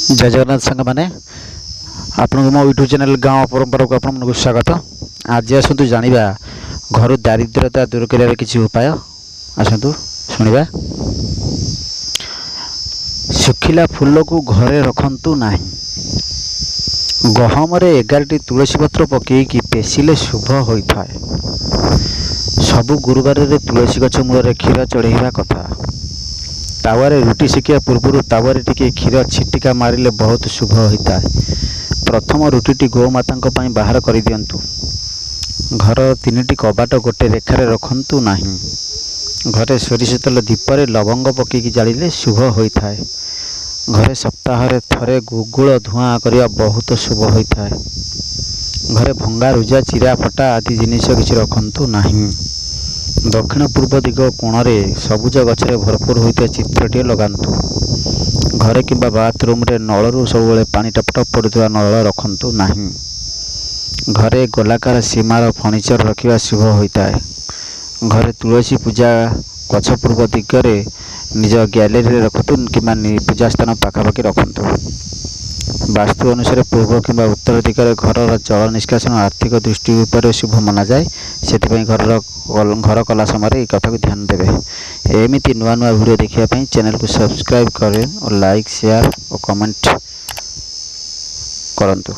ଜୟ ଜଗନ୍ନାଥ ସାଙ୍ଗମାନେ, ଆପଣଙ୍କୁ ମୋ ୟୁଟ୍ୟୁବ୍ ଚ୍ୟାନେଲ୍ ଗାଁ ପରମ୍ପରାକୁ ଆପଣମାନଙ୍କୁ ସ୍ୱାଗତ। ଆଜି ଆସନ୍ତୁ ଜାଣିବା ଘରୁ ଦାରିଦ୍ରତା ଦୂର କରିବାର କିଛି ଉପାୟ। ଆସନ୍ତୁ ଶୁଣିବା। ଶୁଖିଲା ଫୁଲକୁ ଘରେ ରଖନ୍ତୁ ନାହିଁ। ଗହମରେ 11ଟି ତୁଳସୀ ପତ୍ର ପକାଇକି ପେଶିଲେ ଶୁଭ ହୋଇଥାଏ। ସବୁ ଗୁରୁବାରରେ ତୁଳସୀ ଗଛ ମୂଳରେ କ୍ଷୀର ଚଢ଼େଇବା କଥା। ତାୱାରେ ରୁଟି ସେକିବା ପୂର୍ବରୁ ତାୱାରେ ଟିକିଏ କ୍ଷୀର ଛିଟିକା ମାରିଲେ ବହୁତ ଶୁଭ ହୋଇଥାଏ। ପ୍ରଥମ ରୁଟିଟି ଗୋମାତାଙ୍କ ପାଇଁ ବାହାର କରିଦିଅନ୍ତୁ। ଘରର ତିନିଟି କବାଟ ଗୋଟେ ରେଖାରେ ରଖନ୍ତୁ ନାହିଁ। ଘରେ ସୋରିଷ ତେଲ ଦୀପରେ ଲବଙ୍ଗ ପକାଇକି ଜାଳିଲେ ଶୁଭ ହୋଇଥାଏ। ଘରେ ସପ୍ତାହରେ ଥରେ ଗୁଗୁଳ ଧୂଆଁ କରିବା ବହୁତ ଶୁଭ ହୋଇଥାଏ। ଘରେ ଭଙ୍ଗା ରୁଜା, ଚିରା ଫଟା ଆଦି ଜିନିଷ କିଛି ରଖନ୍ତୁ ନାହିଁ। ଦକ୍ଷିଣ ପୂର୍ବ ଦିଗ କୋଣରେ ସବୁଜ ଗଛରେ ଭରପୁର ହୋଇଥିବା ଚିତ୍ରଟିଏ ଲଗାନ୍ତୁ। ଘରେ କିମ୍ବା ବାଥରୁମ୍ରେ ନଳରୁ ସବୁବେଳେ ପାଣି ଟପ ଟପ ପଡ଼ୁଥିବା ନଳ ରଖନ୍ତୁ ନାହିଁ। ଘରେ ଗୋଲାକାର ସୀମାର ଫର୍ଣ୍ଣିଚର ରଖିବା ଶୁଭ ହୋଇଥାଏ। ଘରେ ତୁଳସୀ ପୂଜା ଗଛ ପୂର୍ବ ଦିଗରେ ନିଜ ଗ୍ୟାଲେରୀରେ ରଖନ୍ତୁ କିମ୍ବା ପୂଜା ସ୍ଥାନ ପାଖାପାଖି ରଖନ୍ତୁ। ବାସ୍ତୁ ଅନୁସାରେ ପୂର୍ବ କିମ୍ବା ଉତ୍ତର ଦିଗରେ ଘରର ଜଳ ନିଷ୍କାସନ ଆର୍ଥିକ ଦୃଷ୍ଟି ଉପରେ ଶୁଭ ମନାଯାଏ। ସେଥିପାଇଁ ଘର କଲା ସମୟରେ ଏହି କଥାକୁ ଧ୍ୟାନ ଦେବେ। ଏମିତି ନୂଆ ନୂଆ ଭିଡ଼ିଓ ଦେଖିବା ପାଇଁ ଚ୍ୟାନେଲକୁ ସବସ୍କ୍ରାଇବ୍ କରେ ଓ ଲାଇକ୍, ସେୟାର ଓ କମେଣ୍ଟ କରନ୍ତୁ।